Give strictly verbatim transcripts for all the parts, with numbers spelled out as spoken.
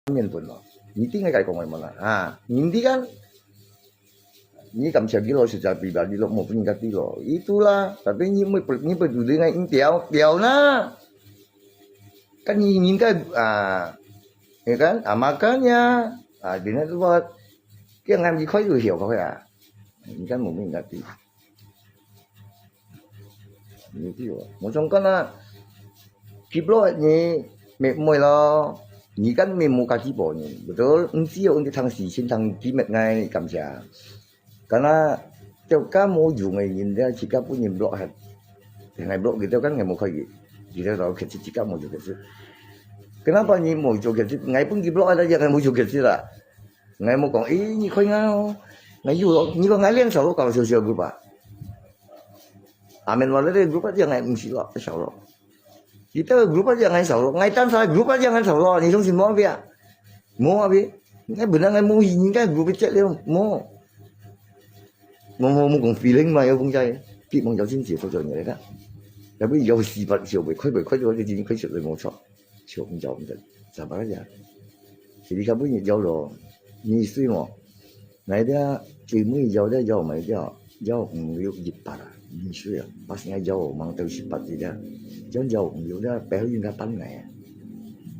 面粉咯。你知𠊎該講个無啦？啊，你知kan？你感謝佢咯，實在比吧，你咯，無分人家知咯。Itulah，tapi你會，你會對人家應調，調啦。Kan你應該啊，你看啊，makan ya，啊，今天是我，這樣你快就曉个呀，你看無分人家知。 你知哦，無相干啊。Kiblok你乜毋會咯，你kan乜無家己保呢，betul？毋知哦，你通時先通機密𠊎感謝。Karena teuka無用个人咧，自家分人block忒。𠊎block佢，teuka𠊎無開佢，佢就老客氣，自家無做客氣。Kenapa你無做客氣？𠊎分佢block忒，也𠊎無做客氣啦。 𠊎無講，誒，你看𠊎哦，𠊎有咯，你講𠊎兩首咯，搞笑笑group啊。Amin話你group啊，這樣𠊎毋係咯，少咯。你兜group啊，這樣𠊎少咯，𠊎單啥group啊，這樣𠊎少咯，你相信無啊？無啊，無。𠊎本來𠊎無應該group啊，這了，無。無無無講 feeling 嘛，有講在，別望有真正做做你來个。Tapi有四百小妹，開會開到這真開始就無錯。 笑毋笑毋得，sabar aja。Jadi kamu你要咯，你水無？𠊎這最尾要這要買這，要五六一八啊，你水啊，pas𠊎要mang到十八這，要要五六這，白應該半𠊎啊。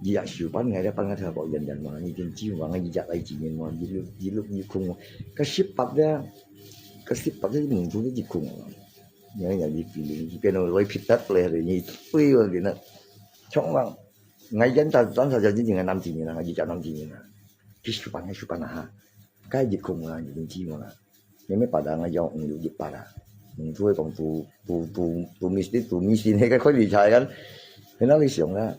你也收半𠊎這，半𠊎才講人人嘛，你跟住嘛，你也來幾年嘛，一六一六一空，該十八這，該十八這五六一空啊。你也你比你變到來ผิดตัดเลย，你水啊，你那，ช่องว่าง。 𠊎現在當時就已經係男子人啦，𠊎一隻男子人啦。去上班，去上班啦哈。該一空啦，已經知我啦。你咩把人啊，要五六一八啦。嗯，都會講都都都都 mesti 都 mesti 那個快理財啊，很難去想啦。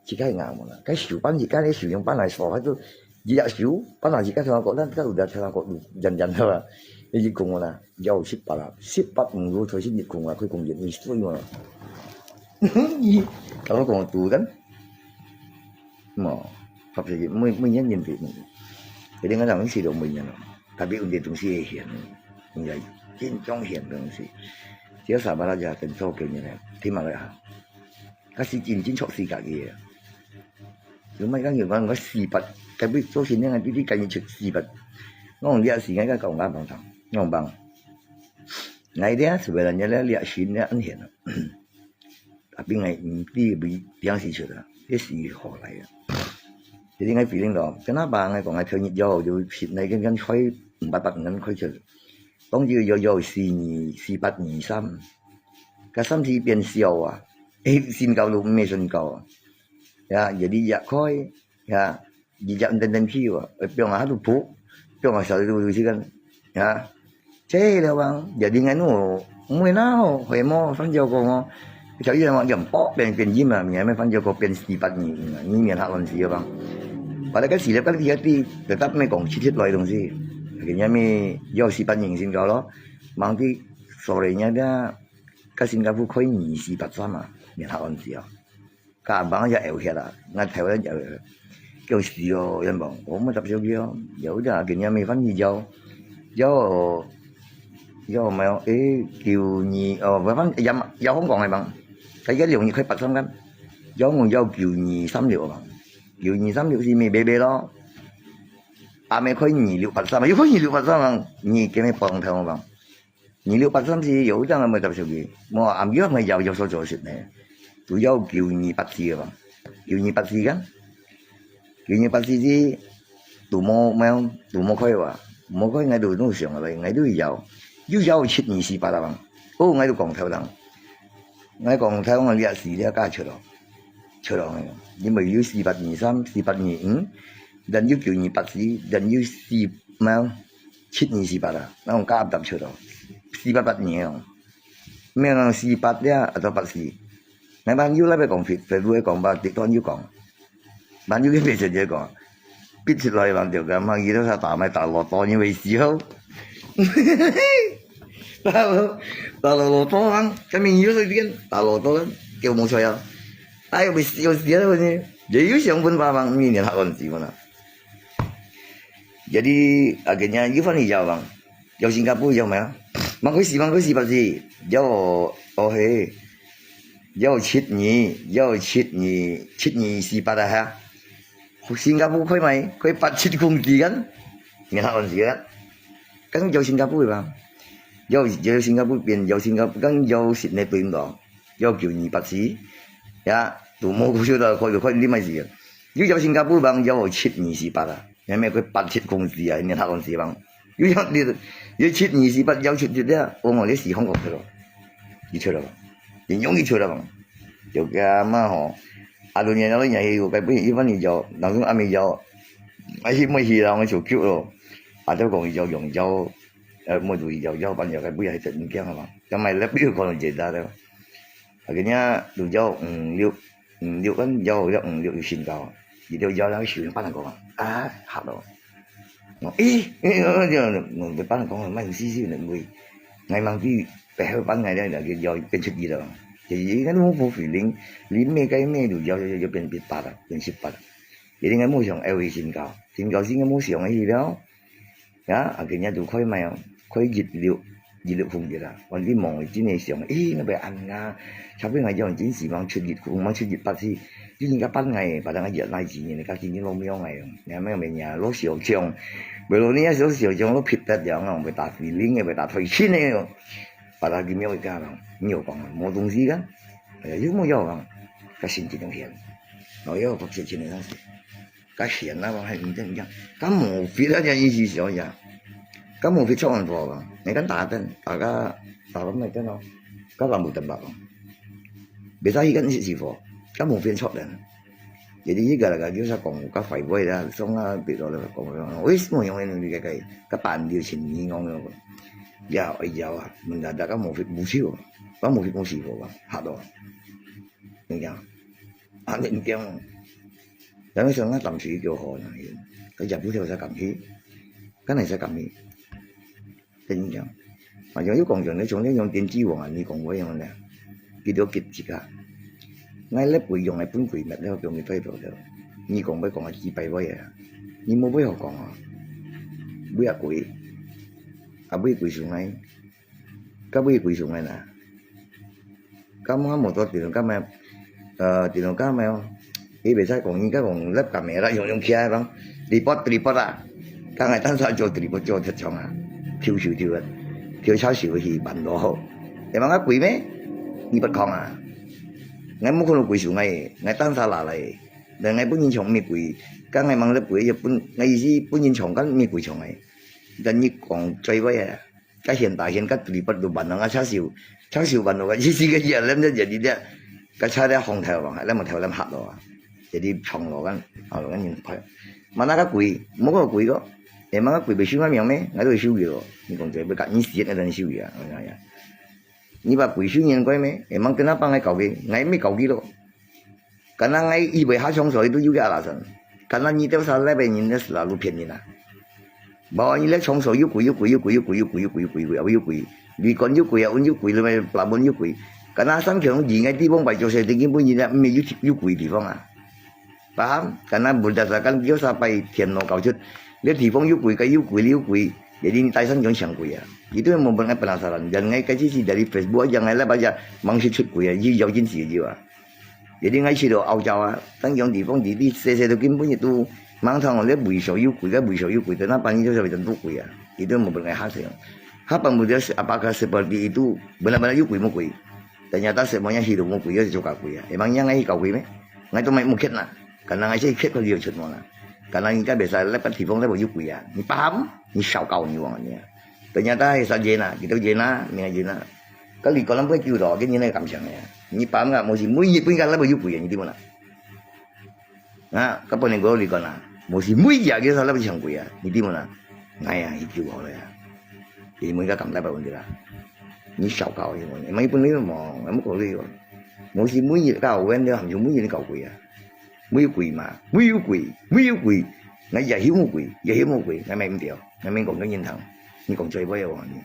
自家硬嘛啦，該上班自家咧上班來說，還都一日上班啊，自家聽講，咱自家有在聽講，人人好啊。你一空啦，要十八啦，十八五六才是一空啊，可以講人你水嘛。你，kalau講都跟。 無，合適个，每每年年底，一定个人是都每年咯。Tapi有兜東西會現，應該經常現東西。只要sabar aja，等做幾年咧，起碼來行。該時間真著死家己个。有麼个有講我四百，tapi做新年个，你你趕緊出四百。我講這時間該講我幫忙，我講幫。𠊎這sebenarnya這這新年安現啊。 Tapi𠊎毋知會點時出啊，這時好來啊。Jadi𠊎feeling咯，kenapa𠊎講𠊎頭日要就食那個跟開五百八五開出，當時要要四二四八二三，該三時變少啊，誒，新高都毋係新高啊，ya，jadi也開，ya。 你只等等去哦，放下都不，放下小都有時間，啊，這了bang，jadi nganu，mui nao，會麼，反正講哦，小一人講，變變變音啊，明明反正講變四八二，你面下亂死了bang。Pada kan silap kan dia di，tetap me講七七來東西，akhirnya me要四八二先搞咯，mang di sore-nya dia，ke Singapore開二四八三啊，面下亂死啊。 Kabang ya有歇啦，𠊎頭咧有歇，叫死哦，人講，我乜搭手機哦，有隻今日未翻譯有，有，有沒有？誒，九二，哦，不翻，也也好講个bang，佢个兩日開八三間，有有九二三六bang，九二三六係咩咩咩咯，阿妹開二六八三，又開二六八三bang，你今日幫頭bang。 二六八三四有一張啊，無搭手機，無，暗夜𠊎有有所做事呢，都要九二八四个bang，九二八四kan，九二八四四都無，無，都無開哇，無開，𠊎都都想啊，𠊎都要，又要七二四八啊bang，哦，𠊎都講頭人，𠊎講頭，𠊎這時這價出咯，出咯，因為有四八二三、四八二五，然有九二八四，然有四，無，七二四八啊，那種價搭出咯，四八八二哦。 咩人四八呀，atau八四。𠊎朋友那邊講，Facebook講吧，TikTok又講，朋友个Facebook也講，逼出來bang，就講嘛，佢都係打咩打lotto，你會死哦。打打lotto bang，佢明有時間打lotto bang，叫無出啊。哎，會死，會死啊，會死。也有想辦法bang，明年還安死嘛。Jadi akhirnya又翻譯bang。 有新加坡有無啊？吂開始，吂開始，八字，有，哦嘿，有七二，有七二，七二四八啊哈。新加坡開賣，開八七公里kan，你看安時間，剛要新加坡吧，要要新加坡變，要新加坡，剛要悉尼對毋到，要九二八四，呀，都無故就到開就開你買時間，又要新加坡吧，要七二四八啊，你還沒開八七公里啊，你看安時間，又要你要七二四八要七七的，我講你死紅過去了，你出來吧，你容易出來吧，就這樣嘛吼。 啊，老人家老人家有个不一般你叫，老公阿妹叫，啊，去买去啦，我就救咯。啊，就讲伊叫用叫，呃，买东西叫叫，反正个不要去真惊嘛。要买了不要可能简单的。啊，人家都叫五六，五六，嗯，叫叫五六有新高，伊就叫那个学员帮他讲啊，啊，好了。我，诶，诶，我就，我帮他讲，买有四十的贵，我忙去白好帮我了，就叫变出去了。就是应该都无 feeling，你咩该咩都要要要变变八了，变十八了。 一定个目想愛會身高，身高是个目想个去了。呀，啊，今日都開賣哦，開一六，一六紅日啦。我你望真个想，咦，那邊安啊，差不多我講真希望出日，望出日八四，最近个八ngày，把那个熱來幾年，个今年老命个，你看没有没有，老小強，不如你也小小强，老ผิ得了，我们打 feeling 个，打退亲个哟，把他给秒一个了，你有讲啊，没东西个，哎呀，有没有讲？他心情都很，然后又不是今天上去。 較閒啊，講係毋得毋得，較無fit啊，這意思係啊，較無fit出安排啊，你敢打等，大家打到咩等咯，較難無等吧講，別再去跟一時貨，較無fit出人。Jadi一個來個就是講較壞話啦，送啊，別个來講，為什麼用你个个，較板條情義講个，要要啊，問題大家無fit無手，較無fit無時貨啊，嚇到，你講。 啊，你驚，人家想啊，暫時叫好啦，佢也不曉得敢去，敢會使敢去，真正。啊，像有講像你像你用電子王啊，你講我用呢，佢都急自家。𠊎咧會用个本鬼物了，用个退掉了。你講要講啊幾百位啊，你無會好講啊，尾啊貴，啊尾貴上來。 甲尾貴上个啦。感覺無做電腦感个，呃，電腦感个哦，伊袂使講，應該講laptop感个啦，用用起來咯，report report啊，講个當初做report做特長啊，抽手抽个，抽抄手去辦到好。會問較貴咩？二百箍啊，𠊎無可能貴上个，𠊎當初拿來，但𠊎本人唱毋貴，講个問laptop本，𠊎意思本人唱敢毋貴唱个，但你講最尾啊。 甲現大現甲report都萬咯，啊，抄手，抄手萬咯，一時个熱，咱這熱熱，甲差了風頭啊，咱無頭咱嚇咯啊，jadi長咯，咱，嚇咯，咱人怕。嘛那个貴，無个貴咯，會嘛个貴袂收个命咩？𠊎都會收佢咯。你講這要甲你死，𠊎等收佢啊，哎呀，你把貴收人貴咩？會嘛跟他幫个搞个，𠊎咩搞佢咯。 Karena ngai ibai ha chongso itu juga alasan. Karena nyi teu salai bai nyi ne selalu pian nyi na. Bahwa nyi le chongso yu kui, yu kui, yu kui, yu kui, yu kui, yu kui, yu kui, yu kui, yu kui. Lui kon yu kui, ya un yu kui, le mai pelabuhan yu kui. Karena asam kiong di ngai ti bong bai jose tinggi pun nyi ne me yu, yu kui di bong ah. Paham? Karena berdasarkan dia sampai tian no kau cut. Dia di bong yu kui, kai yu kui, liu kui. Jadi nyi tai san kiong siang kui ya. Itu yang membuat ngai penasaran. Dan ngai kaji si dari Facebook aja ngai le baca mangsi cut kui ya, ji yau jin si ji wa. Jadi ngai去到歐洲啊，當樣地方地地細細都根本就都，網上咧維修有貴，該維修有貴，等下半日就係會真不貴啊，佢都無分𠊎嚇死。Kapan mo dia apa ka seperti itu, benar-benar有貴無貴？Ternyata semuanya去到無貴，就做較貴啊。Emangnya ngai去較貴咩？Ngai都買無缺啦，可能ngai去缺佢就出門啦。可能應該袂使，那個地方那個有貴啊，你paham？你少搞你忘了。Ternyata係啥人啊？佢都人啊，你看人啊。 Kali kolam pun kiu to, kini nai kam siang ya. Ni paham nggak? Mesti mui pun kan laba yu kui ni di mana? Nah, kapan ni gua likon ah. Mesti mui ya kita salah siang kui ya. Ni di mana? Ngai ya, itu hole ya. Ini mui ka kam laba pun tidak. Ni siau kau ni. Emang pun ni mo, emang kau ni. Mesti mui kau wen dia, mui ni kau kui ya. Mui kui ma, mui kui, mui kui. Ngai ya hiu mui kui, ya hiu mui kui. Ngai mai mdiao, ngai mai kong ngai yin tang. Ni kong cai bai ya wang ni.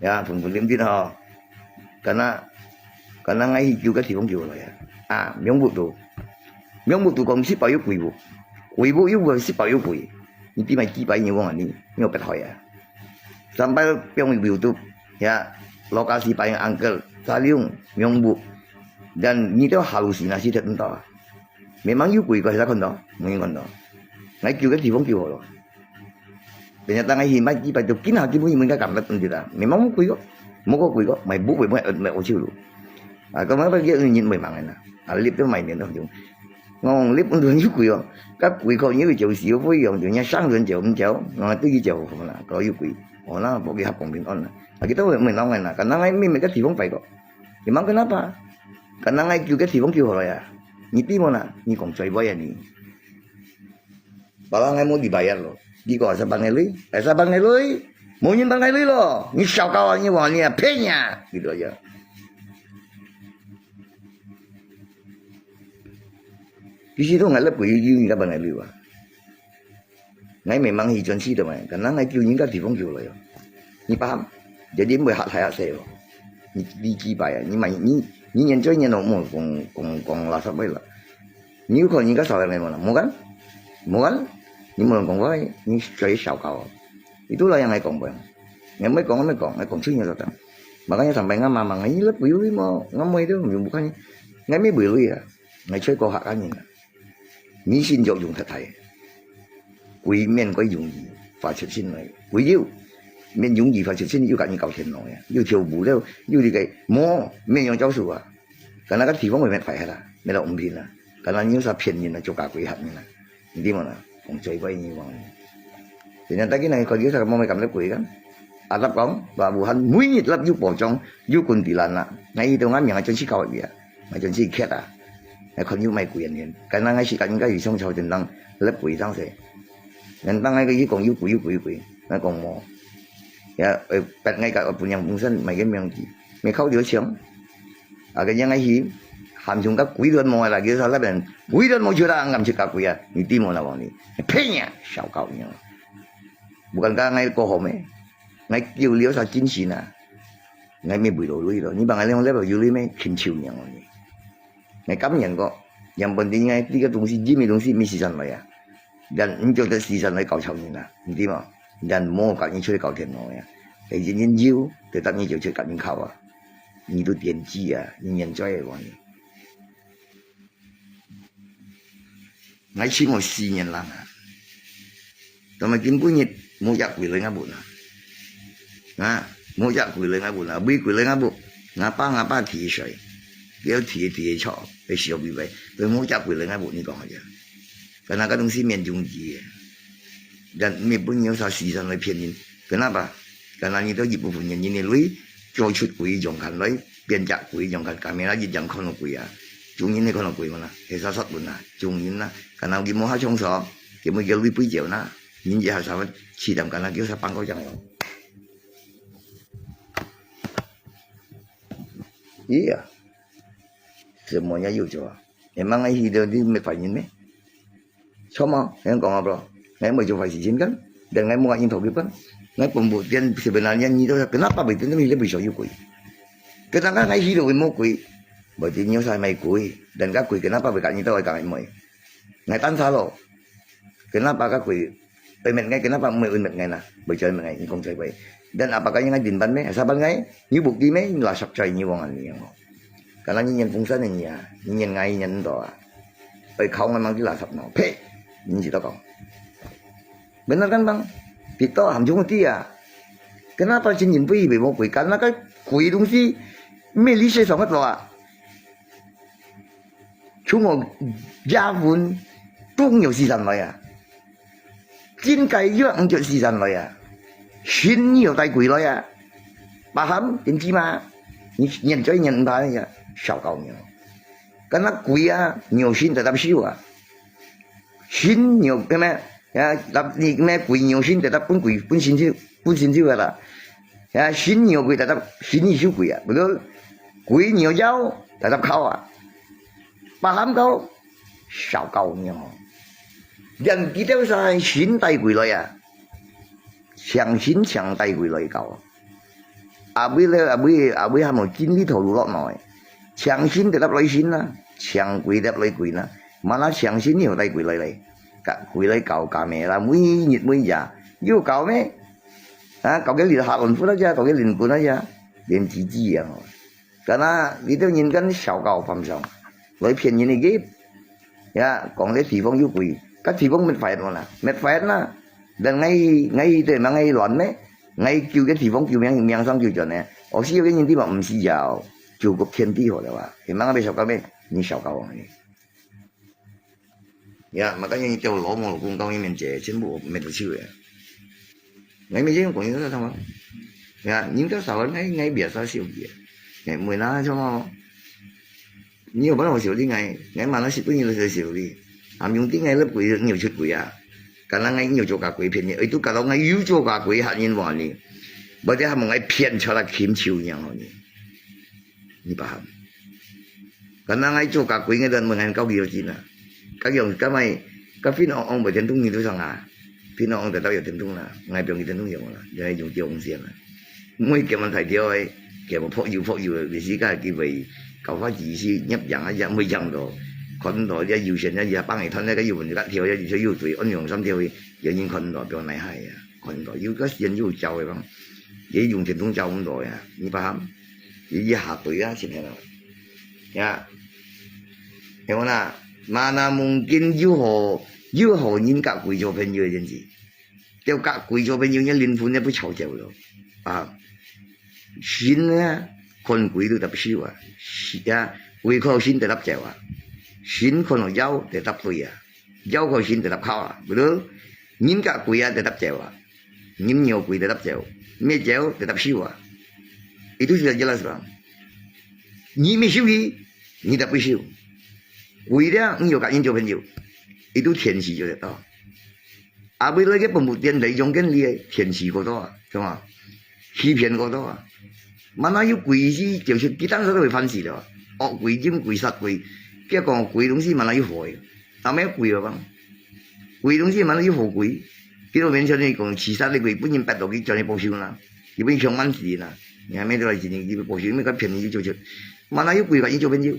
Ya，同佢點點吼，敢若，敢若𠊎去救个地方救落來啊。啊，名物都，名物都講食飽又貴無？貴無又貴，食飽又貴。你比買幾百年往啊，你，你有別害啊？Sampai piong YouTube，ya，lokasi paling angker，Caliung，名物。但你兜下路線啊，死忒毋多啊。明明有鬼个，係看到，無人看到。𠊎救个地方救好了。人家當然去買幾百，就今下基本應該敢得毋得啦。明明無鬼个，無个鬼个，買不會買買我去路。啊，根本不要人會忙个啦。啊，立都買面都用。我立都有鬼哦，該鬼可能有九死有灰用，就人家上人就毋叫，啊，對佢就好啦，搞有鬼，哦，那不给他公平安啦。啊，佢都會問老人啦，敢那个妹妹个地方擺个。 你忙kenapa？敢那𠊎救个地方救好了呀？你知無啦？你講嘴巴呀你。Parang𠊎無dibayar咯。你講asal分𠊎鐳？Asal分𠊎鐳？無人分𠊎鐳咯！你燒烤啊！你話你啊，騙啊！Gitu aja。其實都𠊎粒鬼有人家分𠊎鐳啊。 𠊎memang去轉世个嘛，可能𠊎救人家地方救來哦。你paham？Jadi毋會嚇大嚇細哦。你你幾擺啊？你買你你年追年哦，莫講講講垃圾話啦。你有看人家燒人个無啦？無kan？無kan？你無人講話，你在燒烤哦。Itulah yang𠊎講過，𠊎毋會講，毋會講，𠊎講出來就得。Makanya sampai𠊎媽媽，你粒鬼有鐳無？𠊎妹都毋用看，𠊎妹會鐳啊，𠊎吹過客家人啊。 你先作用忒大，鬼免該容易發出聲來，鬼有免容易發出聲，有甲你搞電腦呀，有跳舞了，有這个無，免用招數啊。敢那个地方會免壞忒啦，免到毋平啦，敢那你有啥騙人啊，做假鬼嚇人啊，你知無啦？講最怪你講。人家大家來看，有啥个莫咪敢得鬼个？阿達講，話武漢每日立有保障，有軍隊攔啦，𠊎去到𠊎名啊，真是搞个啊。 𠊎真是缺啊！𠊎看有賣鬼人天，敢那𠊎時間應該有上朝天堂，立鬼上勢。人當𠊎个一講有鬼有鬼有鬼，𠊎講無。也會逼𠊎个分人本身買个名字，買靠條牆。啊，个人𠊎去，喊中个鬼都無啦，叫啥那邊鬼都無出啦，俺去搞鬼啊！你知無啦，王你，騙呀，小搞你啊！Bukan kau ngai ko home, ngai kiu liu sa chính xác na. Ngai mi bui lo lui lo, ni bang ngai liang level yu lui me, khin chiu niang lo ni. Ngai kam niang ko, yang penting ngai tiga tungsi, jimi tungsi, mi sisan lo ya. Dan njo te sisan lo kau chau ni na, nti mo. Dan mo ka ni chui kau ten mo ya. Ai jin jin jiu, tetap ni jiu chui ka ni kau a. Ni tu tian ji a, ni nian choi lo ni. Ngai chhi mo si nian lang a. Tama kin bu nyit mo yak kui lo ngai bu na. Ha, mo yak kui lo ngai bu na, bui kui lo ngai bu. Ngapa ngapa thi shoi. Liu thi thi cho, pe sio bui bai. Pe mo yak kui lo ngai bu ni kong aja. Kana ka dong si mian jung ji. Dan mi bu nyo sa si san lo pian yin. Kenapa? Karena ni to ji bu fu nyen ni lui, cho chut kui jong kan loi. 變隻鬼樣，看camera一樣看到鬼啊，眾人都看到鬼嘛啦，係殺殺本啊，眾人啦，看到佢無下衝手，佢每個鐳飛走啦，人一下殺乜，試探看到佢殺放過這樣咯。咦啊，什麼也有做啊？你問𠊎去到你沒反應咩？ 錯嘛，你講啊，bro，𠊎無做壞事情kan，dan𠊎無應酬佢kan，𠊎本部店sebenarnya你都kenapa betul你lebih show有鬼？Kadang-kadang ngai hilo mo鬼，berarti nyo sa may鬼，dan ka鬼kenapa bekat ni tao kang mo？Ngai tan sa lo，kenapa ka鬼？Emet ngai kenapa mo emet ngai na？Berjalan ngai ni kong cai bai。Dan apakah ngai din ban me？Saban ngai，你bukti me？Ni lasak cai ni wong ani yang mo。Karena ni nyen pungsan ni ya，ni nyen ngai nyen to啊。 Oi kau ngai mang di lasap no. Pe, ni ci to kau. Benar kan bang? Pito ham jung ti ya. Kenapa cin yin pui be mo kui? Karena kan kui dong si meli se song lo a. Chung o ya vun tung yo si san lo ya. Cin kai yo ang jo si san lo ya. Shin yo tai kui lo ya. Paham? Tin ci ma. Ni nyen choi nyen ba ya. Sao kau nyo. Kana kui a, nyo shin tetap siu a. Shin nyo, keme, ya, tap, ni keme kui nyo shin tetap pun kui, pun shin siu, pun shin siu a ta. Ya, shin nyo kui tetap, shin ni siu kui a. Betul? Kui nyo yau, tetap kau a. Paham kau? Sao kau nyo. Dan kita sa shin tai kui lo ya. Chang shin chang tai kui lo kau. Abui le, abui, abui ham mo cin li thou lu lok noi. Chang shin tetap loi shin na, chang kui tetap loi kui na. Mana chang shin ni ho tai kui loi loi. Ka kui loi kau ka me la, mui nyit mui ya. Yo kau me. Ha, kau ke li ha lon fu la ja, kau ke lin kun la ja. Lin ci ci ya mo. 該那這兜人跟小搞放上，來騙人个，呀，講這地方有鬼，該地方滅壞了啦，滅壞啦。但𠊎，𠊎對，𠊎亂咩？𠊎救个地方救命，命上救轉呢。哦，死个人地方毋死啊，救个天地好了啊，你慢慢別小搞咩？你小搞啊你。 呀，makanya你叫老母老公到你面前，全部没得救个。你面前有讲你在干嘛？呀，人家少了，你你别少受气。你没拿什么？你有办法修理你？你马上是不你就修理。啊，用定你了鬼，你有出鬼啊？刚刚你有做假鬼骗你，哎，都搞到你有做假鬼吓人话你，或者还问你骗出来请求你好你。 你paham？Karena ngai做假鬼ngai dan mengan kau gil cina. Kau yang kamai, kau pin ong ong bai tentung ni tu sang ah. Pin ong ong tetap ya tentung lah. Ngai piang tentung yang lah. Jangan yung tiong siang lah. Mui kiaman thai tiao ai. Kiaman phok yu phok yu. Bisi ka ki bai. Kau fa ji si nyap yang aja mui yang do. Kon do ya yu sian ya ya pang ai thon ya ka yu bai ka tiao ya yu yu tui on yong sam tiao. Ya yin kon do piao nai hai ya. Kon do yu ka sian yu jao ai bang. Ya yung tentung jao ong do ya. Ni paham? 一下對啊，前天啊。呀，係無啦？Mana mungkin有好，有好人甲鬼做朋友，真是。就甲鬼做朋友，你靈魂也不吵叫了。啊，神呢，看鬼都搭手啊，是啊，鬼靠神得搭走啊，神看到妖得搭對啊。 妖个心tetap hak啊，betul？人甲鬼啊tetap走啊，人有鬼tetap走，没走tetap修啊。Itu sudah jelas bang。你没修佢，你tetap修。鬼咧，你有甲人做朋友，itu天使就得到。啊，未來个本部电台用緊你个天使个多啊，是嘛？欺骗个多啊。Mana有鬼是就是佢当时都会反思了，恶鬼、阴鬼、杀鬼，别讲鬼东西mana有好个。 Namanya鬼啊，bang。鬼东西mana有好鬼？比如面前你讲自杀个鬼，本人bắt到佢叫你報仇啦，佢本人想慢死啦，你还没得来一年，佢報仇，因为佢骗你就就，mana有鬼甲你做朋友？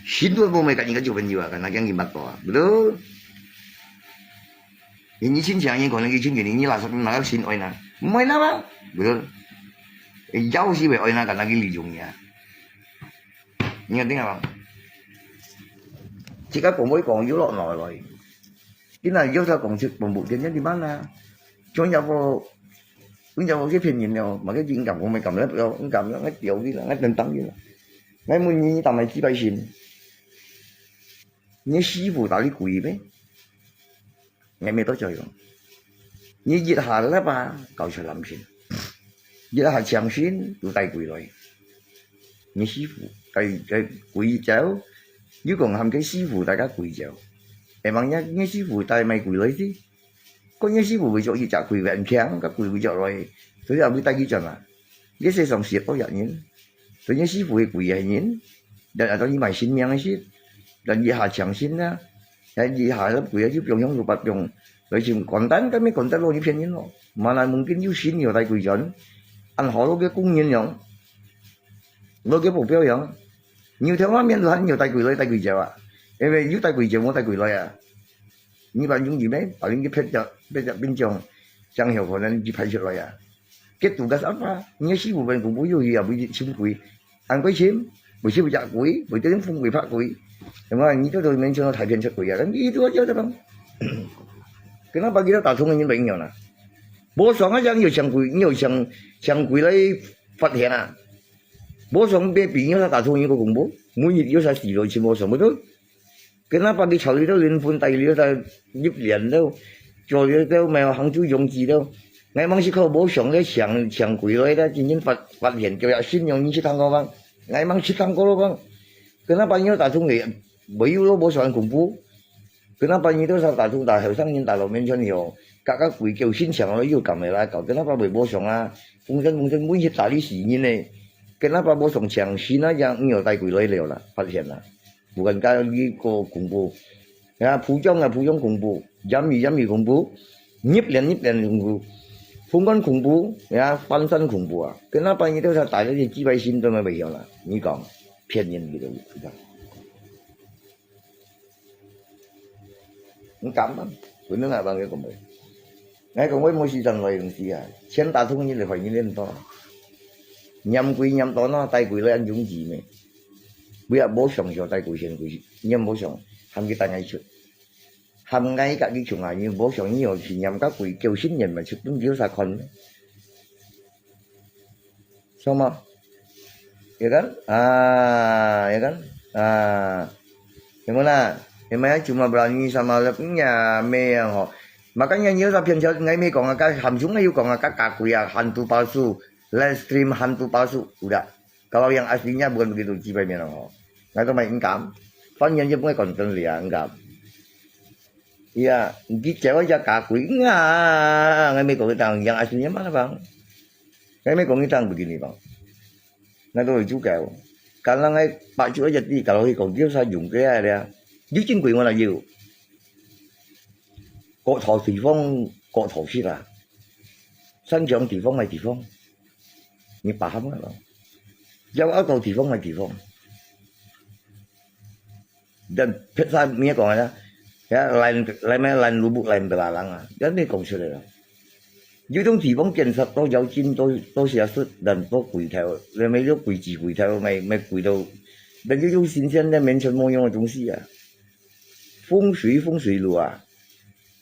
神都无咩甲你做朋友啊，敢若讲佢捌到啊，betul？你你亲情，你可能佢亲情，你你垃圾哪个神爱呢？唔爱呢嘛，betul？妖是会爱呢，敢若佢利用你啊。 你有听啊？自家讲会讲又落落来。今仔又在讲出本部天天的慢啊，专家伙，专家伙去骗人了，嘛个人敢讲没敢了，不要，敢了，我屌你了，我等当你了，我问你，你打没几百心？你师傅打你鬼咩？ 你没多少用。你一下lapar，搞出蓝天；一下强心，又带鬼来。你师傅带带鬼走，又讲喊个师傅带个鬼走，会望你你师傅带咩鬼来的？讲你师傅为着一只鬼很强，个鬼为着来，所以也会带佢转啊。你世上是多少人？ 所以師傅个鬼个人，但係當然賣性命个事，但一下強身啦，但一下个鬼啊就放響六百放，來就簡單，咁樣簡單咯，你騙人咯。Mana mungkin有神有帶鬼轉，恁好多个工人樣，攞个保鏢樣，你有聽話面都還有帶鬼來帶鬼走啊？因為有帶鬼走，冇帶鬼來啊？你把容易咩？把人个別隻別隻兵將，將有可能就派出來啊？ Ke tugas apa？你个師傅分公布有去啊，會尋鬼，安鬼尋，會尋隻鬼，會得風鬼拍鬼。那麼你這都面前都太騙出鬼啊，你都要叫得講。Kenapa kita打通人朋友呢？無爽啊，像有像鬼，你有像像鬼來發現啊。無爽別比你打通一個公布，每日有啥事都尋無爽，不對？ Kenapa佢吵你兜靈魂帶你兜入殮兜，做你兜咩行出勇氣兜？𠊎望係靠無上个強強鬼來个，真正發發現，叫也信仰你去聽過嗎？𠊎望去聽過咯講。Kenapa你打通个，沒有咯，無上恐怖。Kenapa你兜打通打後生人打老面前有，嘎嘎鬼叫心強咯，又敢來搞，Kenapa會無上啊？風聲風聲，每日打你死人呢。Kenapa無上強心啊？樣你有帶鬼來了啦，發現啦。 Bukan kali ko kungfu. Ya, pujong ya pujong kungfu, jami jami kungfu, nyip lian nyip lian kungfu, phung kon kungfu, ya, pansan kungfu ah. Kenapa你都在打這些雞掰心都沒有了？你講，騙人的都是這樣。你敢嗎？不能啊，幫你講呗。 𠊎講話無時間來東西啊，錢打通你就害你練到。念鬼念到哪，帶鬼來恁容易咩？佢也無想想帶鬼先鬼，念無想，喊佢帶𠊎出。喊𠊎佮佢共下，你無想你要去念个鬼，叫神仙嘛，出分佢啥看咩？ Sama. Ya kan? Ah, ya kan? Ah. Yang mana? Yang mana cuma berani sama lepnya me yang ho. Makanya nyo sa pian chao ngai me kong ka hamsung ngai yu kong ka ka kui ya hantu palsu. Live stream hantu palsu. Udah. Kalau yang aslinya bukan begitu, cibai me ho. Ngai tu mai engkam. Pan yang je bukan konten lia engkam. Iya, di cewek ja kakui nga, ngai me kong itang yang aslinya mana bang? Ngai me kong itang begini bang. Ngai tu juga. Kalau ngai pak ju aja di kalau hi kong dia sa yung kaya dia. Di cing kui mana yu. Kok thau di fong, kok thau si la. San jong di fong mai di fong. Ni paham nggak bang? Jauh atau di fong mai di fong. Dan phet sa mi kong ya, ya lain lain lain lubuk lain belalang ah. Dan ni kong sudah lah. 有種地方建設到妖精，到到邪術，dan到鬼頭，你咪有鬼子鬼頭，咪咪鬼到，但有種新鮮的，完全無用的東西啊。風水風水路啊，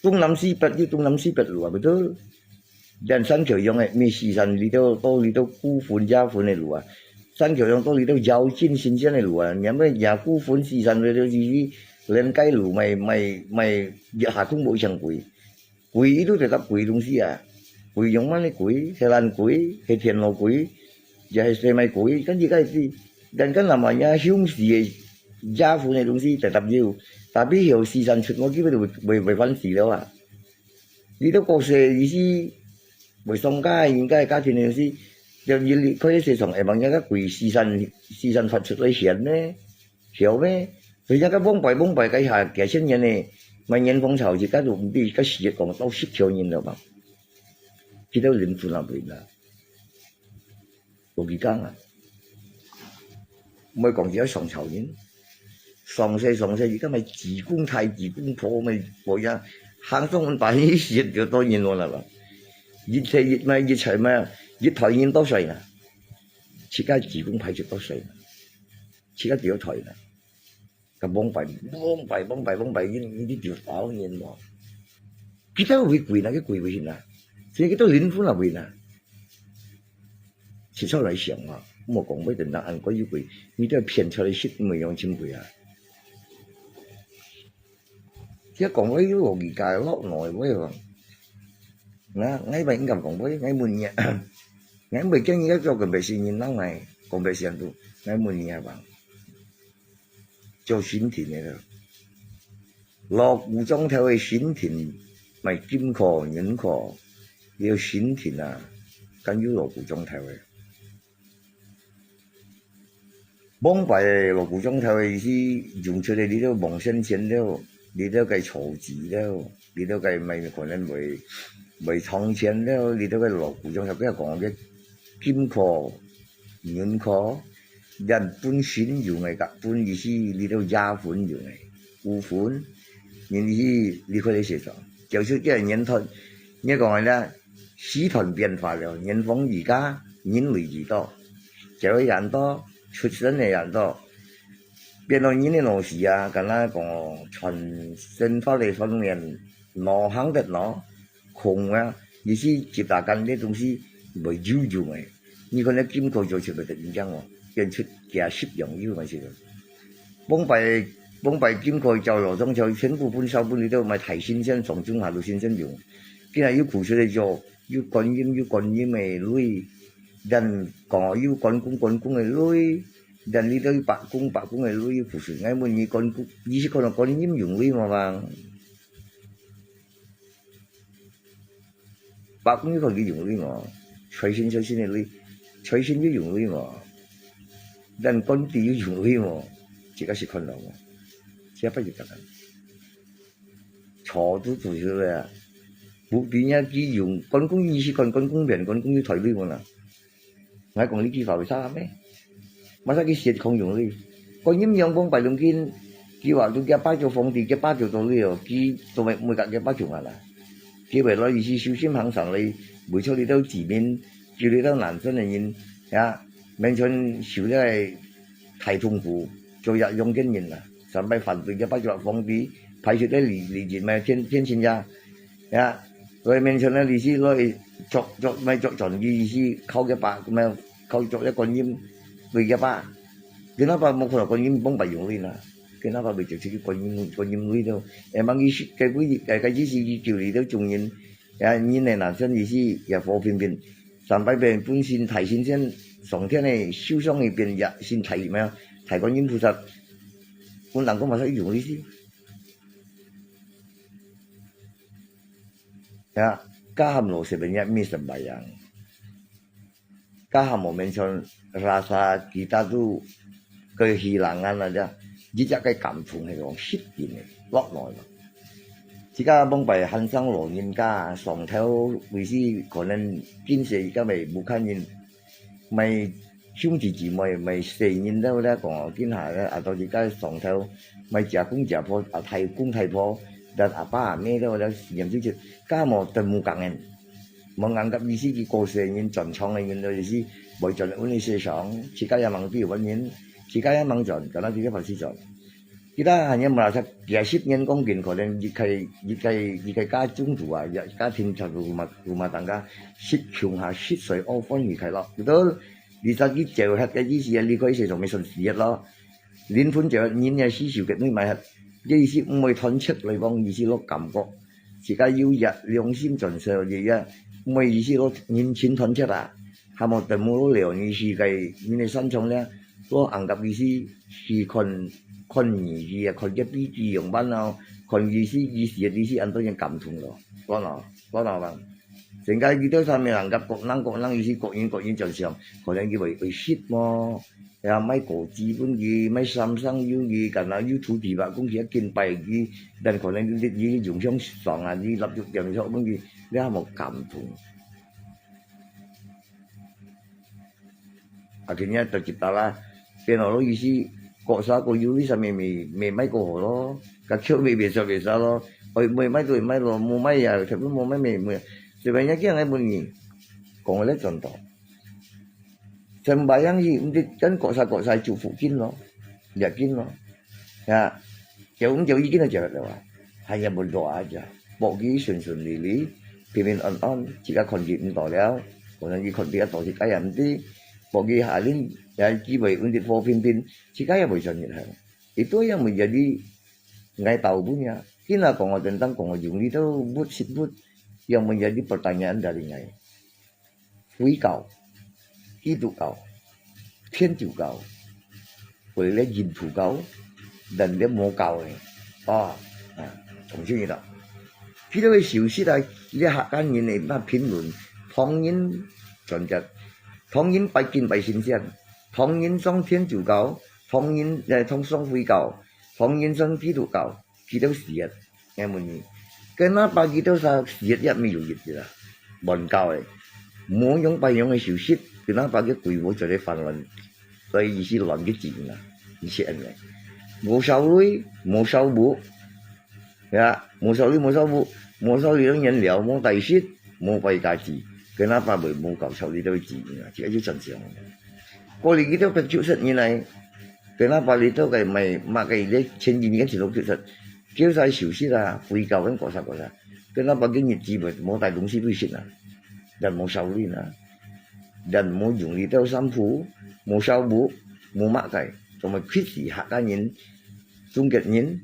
東南西北有東南西北路啊，betul。 Dan山口洋个，mi sisan里頭到里頭孤魂野魂个路啊，山口洋到里頭妖精神仙个路啊，你乜也孤魂sisan里頭就是連街路，咪咪咪一下空無像鬼，鬼伊都得得鬼東西啊，鬼用麼个鬼，係爛鬼，係田螺鬼，也係細米鬼，跟住該係，dan kan namanya凶死个野魂个東西得得有，tapi有sisan出無，基本就會會會翻死了啊。 你都過世意思，會上街，應該家庭个意思，就你離開世上，會望人家鬼四散四散發出來顯呢，曉咩？所以人家往擺往擺，該下幾千年呢，萬年風潮，自家都毋知，該時講到十條年了嘛，佢都輪轉啊，輪啊。 無幾講啊。毋會講只上朝人，上世上世，而家咪濟公太濟公婆咪無影，行上門拜一時就多人來了啦。一切一咪一切咪一代人多歲啦，自家濟公牌就多歲啦，自家幾多代啦。 佢往擺往擺往擺往擺，因因為條道人嘛。佢兜會貴啦，佢貴會行啦，所以佢兜靈魂也會啦。實在來想啊，莫講會等到恁貴又貴，你兜騙出來食，毋會用真貴啊。佢講話有邏輯个，落內會啊。那，𠊎毋敢講話，𠊎問你啊，𠊎毋會叫你做講白事人，老外講白事人都，𠊎問你啊，講。 做神停个咯。鑼鼓庄頭个神停，賣金箍、銀箍，這神停啊，敢有鑼鼓庄頭个？往擺个鑼鼓庄頭个意思，用出來你兜望先錢了，你兜个籌集了，你兜个賣可能會會賺錢了，你兜个鑼鼓庄頭，不要講个金箍、銀箍， 連分神用个，甲分意思，你兜野魂用个，孤魂，人意思離開了世上。就是這年頭，你講个啦，時代變化了，人方而家，人類而多，走个人多，出生个人多，變到人个老時啊，敢若講傳生活个方面，腦行得腦， 空啊，意思集大間个東西袂有用个。你看那金箍就出來得人講哦，變出幾十樣有嘛是。往擺往擺金箍照老宗教全部分燒分你兜賣大神仙、上中下都神仙用。今日有苦出來做，有觀音有觀音个鐳，dan講有關公關公个鐳，dan你兜有伯公伯公个鐳有苦出。𠊎問你關公，你是看到觀音用鐳無嘛？ 伯公有看佢用鐳無？財神財神个鐳，財神有用鐳無？咱官帝有用鐳無？自家是看到無？自家捌就得啊。錯都做出來啊！無知影佢用，關公伊是看關公騙，關公有抬鐳無啦？ 𠊎講你句話會使咩？Masa佢舌空用鐳？觀音仰望擺龍筋，佢話都佢爸做皇帝，佢爸做到了，佢做咩毋會甲佢爸做啊啦？佢會來意思修心行善來，為著你兜子民，救你兜難生个人，呀，勉強受了大痛苦，做一樣个人啊。上擺反對个八國皇帝，派出个李李靖嘛，天天親呀，呀，所以勉強个意思，所以作作嘛作傳个意思，靠个把，嘛靠作个觀音，對个把。Kenapa無看到觀音幫白用力呢？Kenapa會直接去觀音觀音力呢？Emang意思，該位該个意思，佢救你到眾人。 也人个男生意思也和平平。上擺本本身大神仙上天个受傷个變也身大嘛，大觀音菩薩，本人講嘛係一種意思。Ya, kaham lo sebenarnya mi sembahyang. Kaham mo mention rasa kita tu kehilangan aja. Jijak kai kampung hai wong sit gini, lok noi lo. Jika bang pai hansang lo ngin ka song theo wisi konen kin se ika mai bukan ngin mai兄弟姊妹 mai se ngin da da kong kin ha atau jika song theo mai jia kung jia po a thai kung thai po dan apa me da da ngin tu ka mo temu kangen. Menganggap isi ki kose ngin chon chong ngin lo isi boi chon un isi song, chika ya mang pi wan ngin, chika ya mang chon, kana chika pasti chon. Kita hanya merasa kiasit ngin kong kin kolen jikai jikai jikai ka chung tua ya ka ting chon rumah rumah tangga sit chung ha sit soi ofon jikai lo. Betul? Bisa ki jauh hat ka isi ya likoi se song me son siat lo. 靈魂就人也死受个，你買下，這意思毋會斷絕來講，意思落感覺。自家有一良心轉世，也也毋會意思落人情斷絕啊。還無等無了，你是該人个山上咧，落暗格意思是看看你个，看个比喻樣般咯，看意思意思个意思，安到人感動咯，講咯，講咯吧。 Sehingga kita sambil anggap kok nang kok nang isi kok ini kok ini 就想，可能佢會會識麼？呀，買果子分佢，買三生有佢，kan有土地吧，講佢一見拜佢，但可能佢佢用上爽啊，佢立足點上分佢，你還無感動。 Akhirnya terciptalah, penolo isi, kok sa kok yuli sa me me me mai kok ho lo, ka kyo me biasa biasa lo, oi me mai tu mai lo, mu mai ya, tapi mu mai me mu. Sebenarnya kia ngai bunyi, kong le contoh. Sembahyang hi, mesti kan kok sa kok sa 祝福 kin lo, ya kin lo. Ya, jauh jauh ikin aja lah. Hanya berdoa aja. Pok ki sun sun lili, pimin on on, jika kon ki ento liao, kon ki kon ki ento jika ya mesti, pok ki halin, ya ki boleh undit po pimpin, jika ya boleh janit hai. Itu yang menjadi ngai tahu punya. Kina kong tentang kong yung itu but sit but yang menjadi pertanyaan dari ngai. 回教、基督教、天主教，或者咧印度教，人咧魔教个，哦，啊，同時呢，佢兜个修士啊，咧客家人个那評論，唐人傳教，唐人拜敬拜神仙，唐人上天主教，唐人呃，唐上回教，唐人上基督教。 佢兜死啊！𠊎問你，kenapa佢兜儕死啊？也沒有意思啦，亂搞个，無樣般樣个修習，kenapa佢鬼魔做得反亂，所以意思亂个字啊，意思恁樣。無燒鐳，無燒木，呀，無燒鐳，無燒木，無燒鐳當然了，無大食，無拜家己，kenapa會無搞燒鐳這个字啊？這就正常。過去佢兜白手食人來， Kenapa你兜个買，買个咧，前幾年前都叫做，叫做休息啦，回教跟各啥各啥。Kenapa今日基本無帶東西去食啊？人無燒鐳啊，人無用你兜衫褲，無燒木，無麼个，同埋開始客家人、中國人，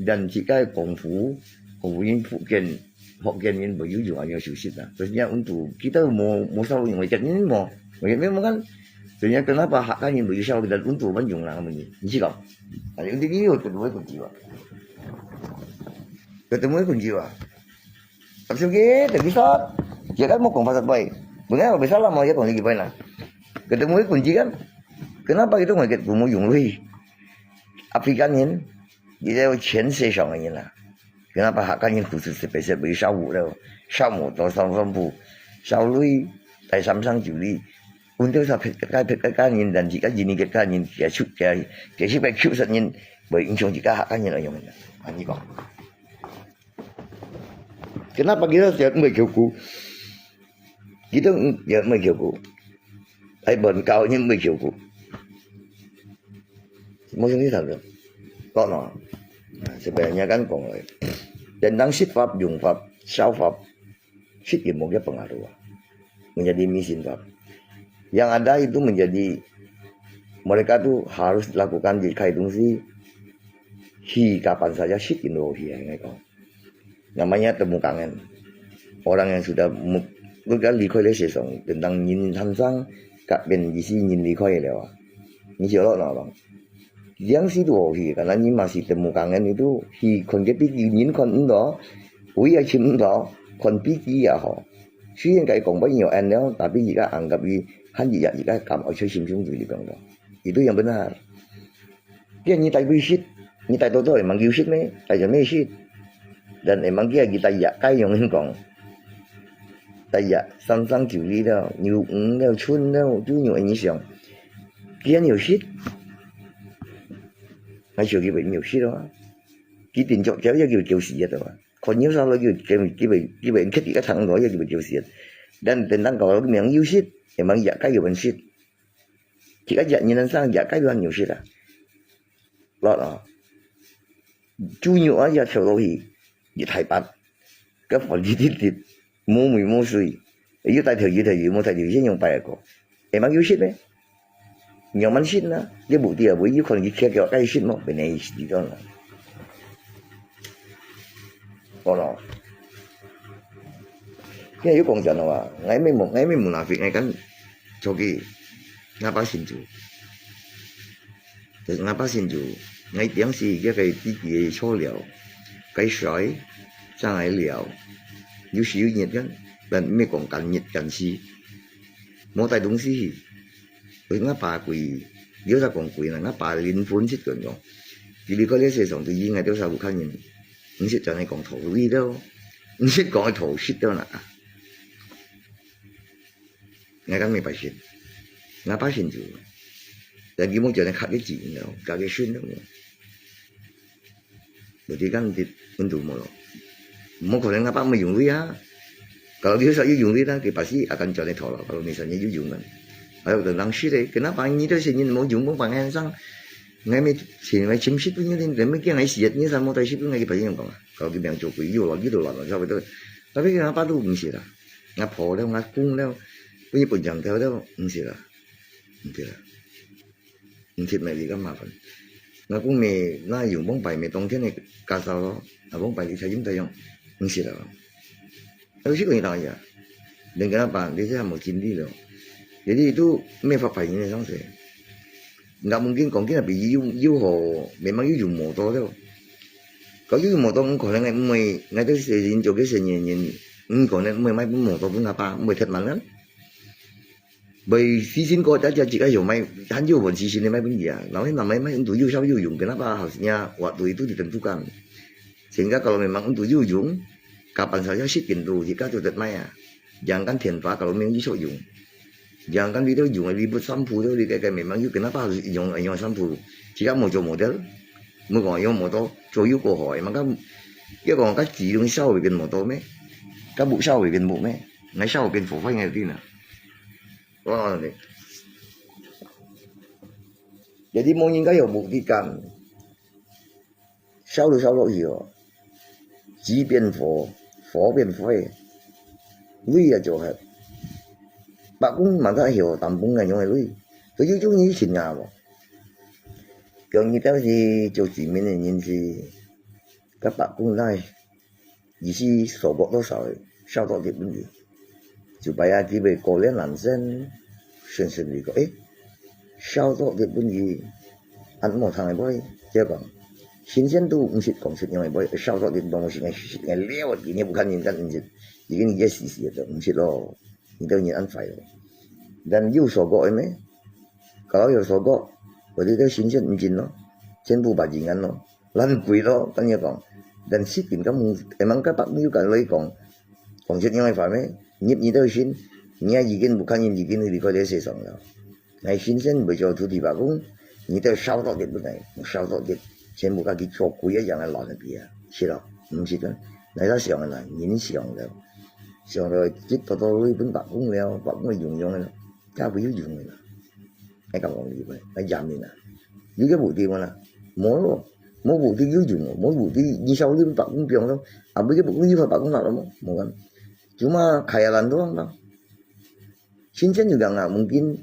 人自家个功夫，功夫人福建、福建人無有用啊，要休息啊。所以人家溫度，佢兜無，無燒鐳，我講人無，我講沒有看。 Sebenarnya kenapa hak kan yang bagi siapa dan untuk ban jong lang ni? Ni sila. Ada untuk dia tu dua kunci ba. Ketemu kunci ba. Tapi sungguh tak bisa. Dia kan mau kong pasal boy. Bukan apa bisa lah mau dia kong lagi boy lah. Ketemu kunci kan. Kenapa kita mau ketemu yung lui? Afrika ni, dia 全世上个人啊。 Kenapa hak kan yang khusus spesial bagi sawu tu? Sawu tu sang sampu. Sawu lui, tai sam sang juli. Untuk sa phet kai phet kai kan yang dan jika jini ket kan yang kia chuk kia, kia chuk kai chuk sat yang, boleh insung jika hak kan yang ayong. Ani kong. Kenapa kita siap mai kyoku? Kita ya mai kyoku. 愛問教人會照顧。無想你頭腦，講咯，啊，這邊人家講个，等等食法、用法、消法，食也無个幫助啊，menjadi miskin法。Yang ada itu menjadi mereka tu harus lakukan di kai dungsi, hi kapan saja 食也無去啊，應該講。 Namanya temu kangen. Orang yang sudah mu-, sudah 離開了世上，等到人還生，甲變意思人離開了啊。你曉得哪講？這樣是都好去，karena你masih temu kangen itu，去看个比人看毋到，位也去毋到，看比佢也好。雖然佢講不有安了，tapi jika anggap佢，還一下，一下感覺在心中就係講到，itu yang benar。 Kian你帶佢食，你帶到到會吂有食咩？帶做咩食？Dan會吂佢佢帶藥該樣人講，帶藥三三九二了，牛五了，春了，就有影響。Kian有食？𠊎想佢會有食咯。佢定著朝要佢會叫死啊，對吧？看有啥了，佢會，佢會，佢會，佢會，佢个長路，佢會叫死啊。Dan等等到了名有食，會吂藥該有人食。 佢个一年生也該樣有食啊。落啊，豬肉啊也跳落去，一大把，个飯滴滴滴，無味無水，又帶條魚條魚，無帶條魚先用擺个，會吂有食咩？仰般食呢？你目的啊，會有可能佢徛腳該食無？本來係這種啊。好咯。今日有講真話，𠊎乜無，𠊎乜munafik，𠊎敢 做个，𠊎爸信主。就是𠊎爸信主，𠊎當時佢个弟弟个錯了，該衰，正來了，有時有日个，但毋係講今日今時，無帶東西去。所以𠊎爸跪，有啥講跪呢？𠊎爸靈魂識講講，佢離開這世上，對於𠊎兜儕屋下人，毋識真係講頭位了，毋識講个頭識到哪。 𠊎敢會拜神，𠊎拜神就，但佢無叫人客个錢了，家个孫了。Berarti kan di untuk molo. Mo kau ngapa mau yung ya? Kalau dia sa yung ya, kita pasti akan cari tahu lah. Kalau misalnya you yung kan, ayo tentang sih deh. Kenapa ini tu sih ini mau yung mau pangan sang? Ngai mi chin ngai chim shit punya ni, ngai mi kia ngai siat ni sama tai shit ngai kita yung kong. Kalau kita yang cukup you lah, you lah, siapa tu? Tapi kenapa tu mesti lah? 𠊎婆了，𠊎公了，不是本長條了，毋識啦，毋識啦，毋識咪你个麻煩。𠊎公咪那有往擺咪當天个家嫂咯，啊往擺你才用得用，毋識啦。有時講你當呀，人家那班你這還無經歷咯，有啲都沒法反應个上勢。 Nggak mungkin講今日比又又好，memang又有摩托了。Kalau又有摩托，可能𠊎毋會，𠊎兜細人做个成年人，毋可能毋會買部摩托分阿爸，毋會忒慢啊。會私心過，大家自家有買，還有份私心个買分佢啊。然後那買買都又少又用，跟阿爸好像啊，waktu itu ditentukan。Sehingga kalau memang untuk you用，kapan saja sit pintu，自家就得買啊。Jangan天花kalau memang you sok用。 Jangan你都用个，你不三步都你个个memang you kenapa harus用用三步？自家無做無得，無講用摩托做又過好，memang kan，要講佢自動燒會變摩托咩？佢不燒會變木咩？𠊎燒會變火花應該定啊。哦，你，jadi無應該有目的感。 燒都燒落去哦，紙變火，火變灰，鐳也做忒。伯公嘛在曉擔當个樣个鐳，佢就中意錢啊無？叫你表示做市民个人士，甲伯公來，意思所過多少个，燒多啲分佢。 就擺啊，佢會過了男生，先生就講，誒，燒多啲分佢，恁無通个會，就講，先生都毋識講出樣个會，燒多啲東西，係係係了，今日不看人家毋識，已經一時時都毋識咯，你都人恁壞咯。但有所過个咩？Kalau有所過，我哋个先生毋認咯，全部把人安咯。 Lan kui lo, tanya kong. Dan sikin kamu, emang ka pak miu kan loi kong. Kong sit nyong ai fa me, nyip ni tao sin, nia yikin bukan yin yikin ri ko de se song lo. Ngai sin sen bo jo tu di ba kong, ni tao sao tok dit bunai, sao tok dit, sen buka ki chok kui ya yang lo na bia. Si lo, mm si kan. Nai ta siang na, nin siang lo. Siang lo, jit to to lui bun ba kong lo, ba kong yung yung lo. 該會有用个啦。𠊎敢講你會，𠊎驗你啦。有个目的無啦？無咯，無目的有用哦，無目的，你少你百公平咯，啊，無个目的有百公拿咯，無，無个。Cuma khayalan doang lah. 真正有个啊，mungkin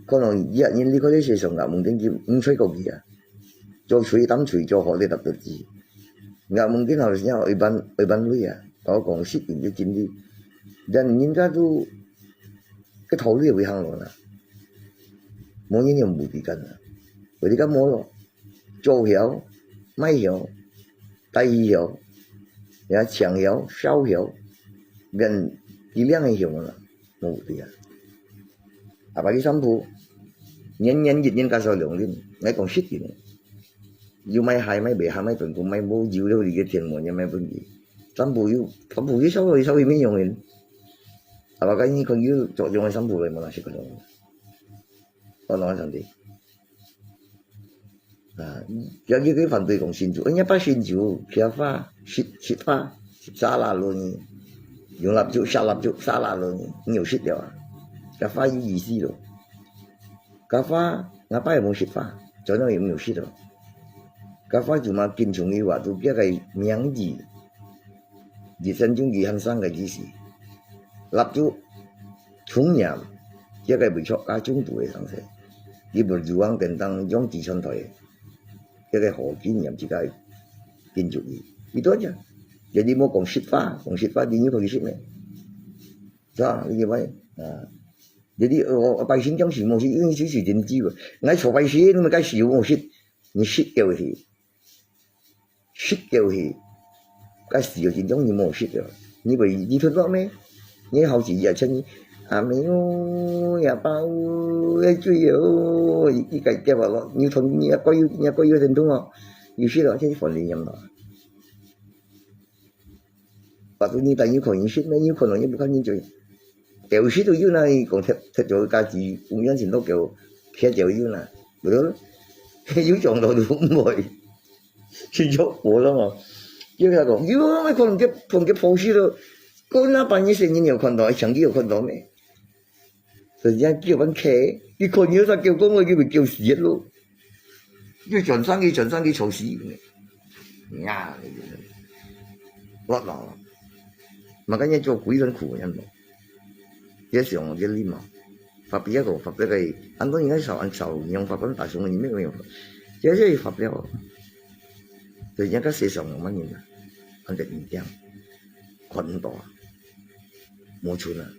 可能一日人離開這世上啊，mungkin佢毋再過去啊。做水當水，做好咧搭得住。啊，mungkin harusnya愛辦，愛辦類啊，我講實情个真理。Dan人家都个頭路會行路啦，無人有目的感啊，目的感無咯，做曉，賣曉，帶去曉，也搶曉，燒曉，連幾兩个曉啦。 無對啊。啊，排去散步，年年日日加上兩輪，𠊎講實情，有賣鞋、賣賣鞋、賣短褲、賣無油了，你个天門也賣分佢。散步有，散步有稍微稍微沒用个。啊，排个你看有作用个散步來，無哪識个用。我哪上帝。 啊，有一个反對講神主，人家拜神主，吃花，食，食花，食沙拉咯呢，用蠟燭，燒蠟燭，燒拉咯呢，你有食了啊？該花有意思咯。該花，𠊎拜無食花，做到有沒有食咯？該花就嘛敬重佢話，就叫佢名字，一生中佢還生个意思。蠟燭，童年，叫佢為著家中途个生死。 佢berjuang tentang用幾千代，這个好經驗，自家建築佢。佢多謝，jadi無講食花，講食花，你有可以食咩？是吧？你明白？啊，jadi，呃，拜神講是無食，因為是是真知喎。𠊎坐拜神，你們該是有無食？你食掉去。 食掉去，該時候真正你無食了，你會，你吞落咩？你好幾日請你，阿妹哦，阿爸哦，愛醉哦，一改掉了咯，你吞，你也怪有，你也怪有疼痛哦，有食了，這是反應了。Waktu你帶你可能食咩？你可能也不看你嘴。 有時都有啦，講特，特別个價值，有樣先到叫，徛就有啦，無咯，有講到都毋會，就叫無咯嘛。叫佢講，有啊，可能佢，可能佢破事咯，講那半夜神人有看到，還想佢有看到咩？人家叫人客，佢看你有啥叫講話，佢會叫死咯。 又轉生去，轉生去，愁死人。呀，落老了。Makanya做鬼很苦，你看咯。也是用這禮貌。法律个，法律个，很多人家少，少用法律打凶人，沒有用。這是法律哦。所以人家世上有麼人啊？很多人這樣，看到啊，無存啊。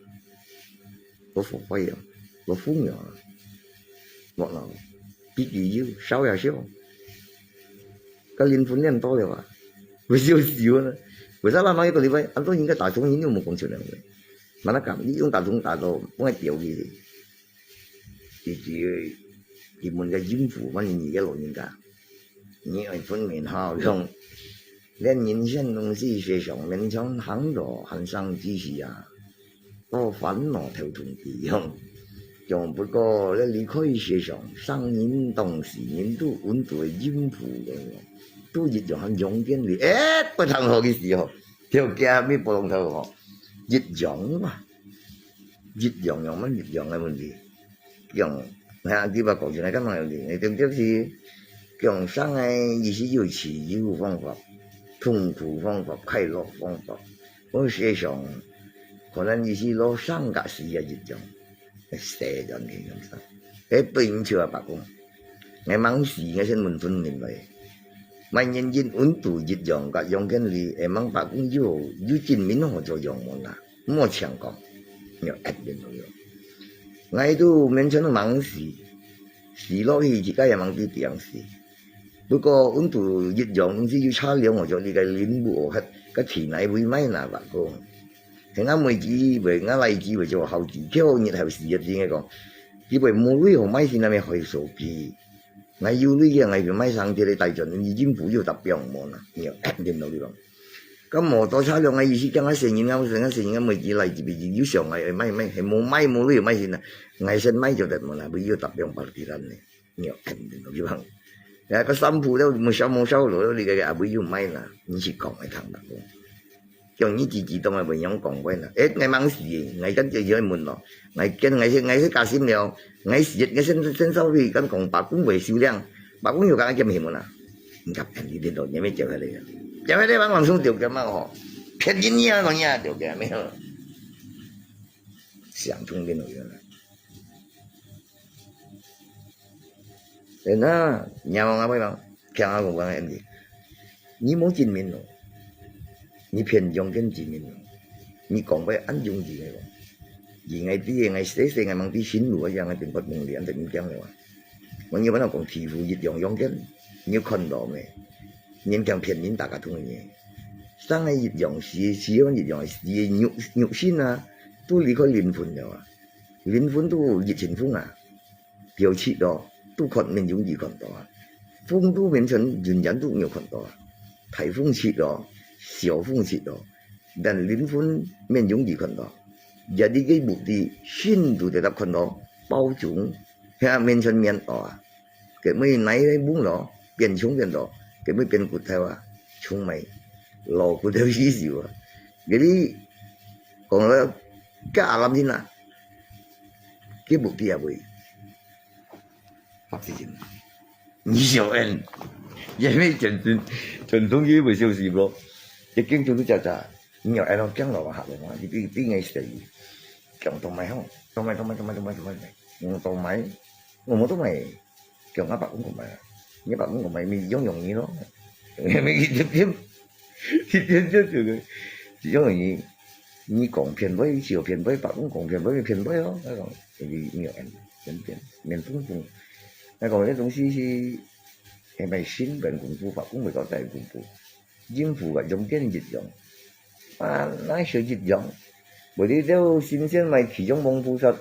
落火灰啊，落火苗啊，落了，比佢有燒也燒。該靈魂念到了啊，會燒燒呢。為啥慢慢一個禮拜，俺都應該打中，你有無講出來？Mana敢，你用打中打到，不愛掉去。佢佢佢問个應付，反正你个老人家，你愛分明好用。連人生東西，世上勉強行路，還生知識啊。 多煩惱頭痛地方。像不過咧離開世上，生人當時人都穩到个音符樣，都一樣還用緊你，誒，不通好个時候，條街尾不通頭吼，一樣嘛，一樣樣嘛，一樣个問題。 講，哈，你話講出來幹嘛有理？你對不對？講生个意思有自由方法、痛苦方法、快樂方法。我世上可能意思落生个時也一樣，世人个樣子。誒，對毋住啊，伯公，𠊎吂死，𠊎先問分明來。Mai nyin yin un tu yit yong ka yong ken li, emang pa kung yu, yu jin min ho cho yong mon la. Mo chiang kong. Nyo et min ho yong. Ngai tu men chen mang si. Si lo hi ji ka ya mang ti tiang si. Bu ko un tu yit yong si yu cha liang ho cho li ka lin bu o het. Ka ti nai bui mai na ba ko. He nga mui ji bui, nga lai ji bui cho hau ji. Kyo nyit hau si yet ji ngai kong. Ji bui mu lui ho mai si na me hoi so ki. Ngai yu lui ye ngai yu mai sang ti le tai chon, ni jin pu yu tap piang mo na. Nyo, et din lo li bang. Ka mo to cha lo ngai yu si kiang a sen yin nga sen nga sen nga mo ji lai ji bi ji yu siang ngai mai mai, he mo mai mo lui mai sin na. Ngai sen mai jo det mo na, bi yu tap piang par ti ran ne. Nyo, et din lo li bang. Ya, ka sam pu lo mo shao mo shao lo li ka a bi yu mai na. Ni si kong ai thang da ko. 叫你自己當个文章講話啦。誒，𠊎吂死，𠊎跟住就問咯，𠊎跟𠊎係𠊎係假心了，𠊎死，𠊎先先燒去，跟講白宮會收領，白宮有講兼係問啊？你看，你聽到你沒叫下來啊？叫下來，往往上條件嘛吼，騙人呀，講呀，條件沒有，想通電腦了。 然後，若望阿妹講，聽阿公講个，你無證明咯，你騙用見證明咯，你講話恁容易个咯。而𠊎知个，𠊎細細𠊎吂知新路啊，樣个電話門連等你講个話。我你問我講，地府一樣用見，你有看到無？人講騙人大家通个，生个一樣死，死个一樣死，肉肉身啊，都離開靈魂了啊，靈魂都一陣風啊。 飄去咯，都看面容易看到啊。風都變成雲煙都有看到啊。颱風去咯，小風去咯，但靈魂面容易看到。Jadi个目的，心都tetap看到，包中，遐面前面哦啊。佢每哪一風咯，變重變多，佢每變骨頭啊，重埋，老骨頭死死啊。Jadi，講了，个阿南人啊，个目的也會。 白痴人。你小恩，因為全全全中國不休息咯，一經就是假假，你要愛到講老話客話，你你你愛死，講都賣吼，都賣都賣都賣都賣都賣，嗯，都賣，我們都賣，講阿爸公公賣啊，你爸公公賣，你用容易咯，你一點點，一點點就就就容易。 你講偏背，就偏背，白講講偏背，偏背咯。該講，你你有恩，偏偏，面風風。該講，這東西係，係賣新本功夫，白講袂到大功夫。陰府个用見一樣，啊，那學一樣。無你兜神仙賣地藏王菩薩，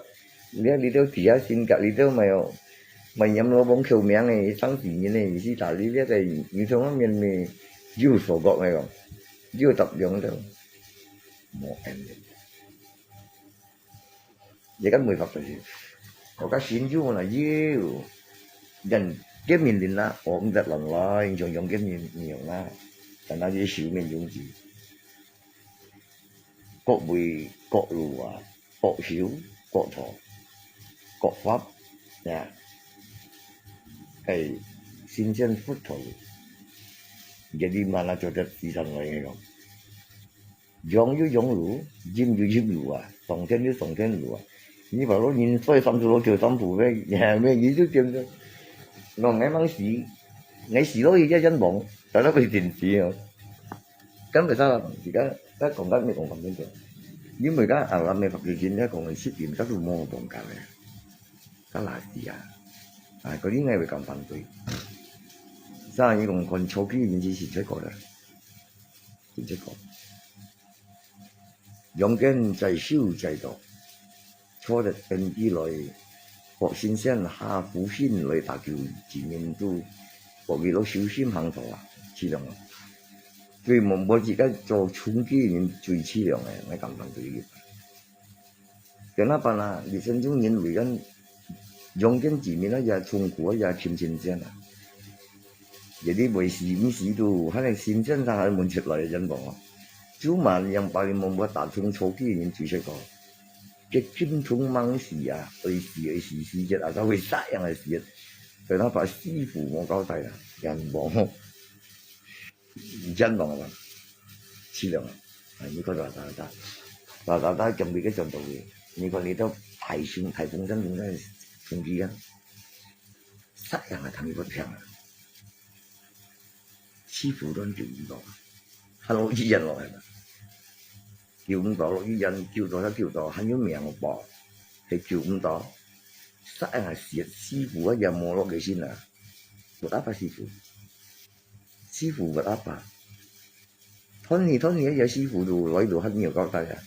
你你兜地下神格，你兜賣哦，賣閻羅王救命个，生死人个，你是打你這個，你從外面呢，有所覺來講，有答量的。 無恩人。這個沒法度，我个心就那有，人見面人啊，我毋得亂來，像用見面面啊，但那些修面容易，各位各路啊，各修各道，各法呀，係神仙佛陀，這裡嘛那做得自然來个咯。 陽有陽路，陰有陰路啊，上天有上天路啊。你把老人衰三十六九三步咩，也沒你就點的。喏，𠊎吂死，𠊎死落去也冤枉，大家會點死哦。根本上，自家，咱講甲你講講真正，因為咱阿南个白皮人，咱講个七點，咱都無放假个，咱哪死啊？啊，嗰啲𠊎會講反對。啥，你講看手機，你是誰過來？ 真正講，陽間在修在道，坐得登基來，學神仙下苦心來打救人民都，學佢落修心行道啊，知道無？所以莫莫自家做充飢人最淒涼个，𠊎感覺就係。 Kenapa啊？你真正認為咱陽間之民啊，也痛苦啊，也尋神仙啊。Jadi會死毋死都，還係神仙上還問出來个人講哦。Cuma yang paling membuat打從初期人最識講，這金蟲蟒蛇啊，會死會死死chết啊，佢會啥樣會死chết。Kenapa師傅無交代啊？人講。 冤枉啊，淒涼啊！啊，你看啦啦啦，啦啦啦，將佢个轉到位，你看你到颱風颱風陣陣个風機啊，啥樣啊，同佢不平啊！師傅都救毋到，還落醫院落來啦，救毋到，落醫院救到才救到，還有命無保，係救毋到，啥樣啊，師師傅啊，也無落个心啊，不打發師傅。 師傅不打發。斷氣斷氣，這師傅都來都還沒有交代啊。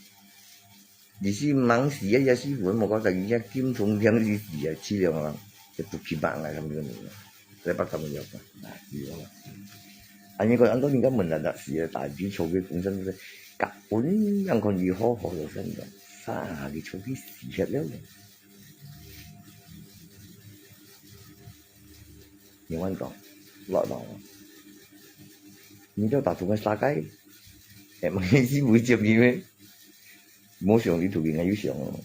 你是忙死啊，這師傅無交代，人家金蟲蟒蛇死啊，淒涼啊，這不去辦啊，他們就沒有，來把他們要辦，啊，你懂嗎？啊，你講，安到人家門來了，死了，打一場个風聲，就是，甲本人看佢好好有生的，啥，你出去死了了。 你問講，落落，你就打通个沙街，哎，麼个師傅接你咩？無想你肚皮，𠊎有想哦。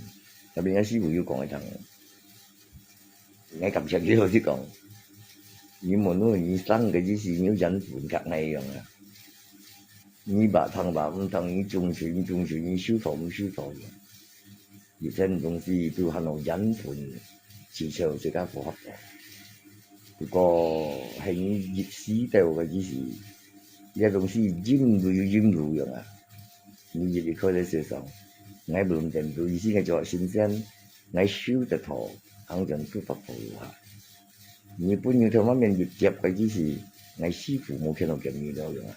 tapi𠊎師傅有講个聽，𠊎感謝佢，就講，你問你生个意思，你有緣分甲𠊎樣啊。你揹糖揹毋糖，你種菜毋種菜，你收桃毋收桃樣。一切東西都還有緣分，至少自家符合个。不過，係你一時到个意思，這東西任路有任路樣啊。你一離開了世上，𠊎無論等到一時，𠊎就新鮮，𠊎收得到，行將都發福啊。你本有頭慢慢一接个意思，𠊎師傅無看到見你了樣啊。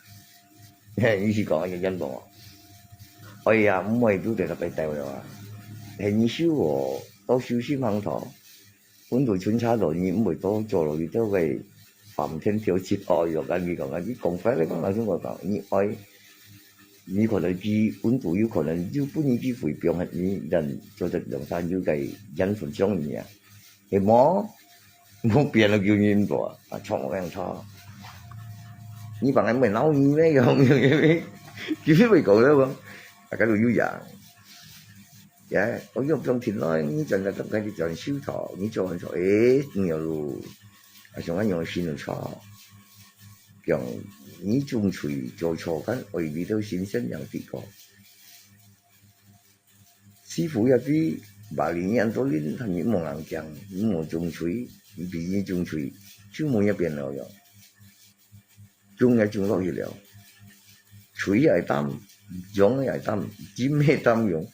你是講，哎呀，人講哦，哎呀，毋會都得个白帶了啊。係你收哦，到收心行頭， 溫度春差落，你毋會多做落去，都會反天調節哦。有跟你講啊，你講快來講，老實我講，你愛，你可能佢溫度有可能有分你機會，放下你，但做得兩三日个緣分上你啊，係無？無變了，叫你毋做啊，錯無樣錯。你放下毋會鬧你咩？用用用，佢會講了無？大家都有樣。 呀，我用不用停來，你轉來轉去，你轉收頭，你做完錯，誒，你有路，啊，像恁樣心就錯。講你種菜做錯，看愛遇到新鮮樣地方。師傅也知，八零年多年，他們無人講，你無種菜，你比你種菜，就無一變了樣。 種也種落去了，水也會淡，用也會淡，浸也淡用，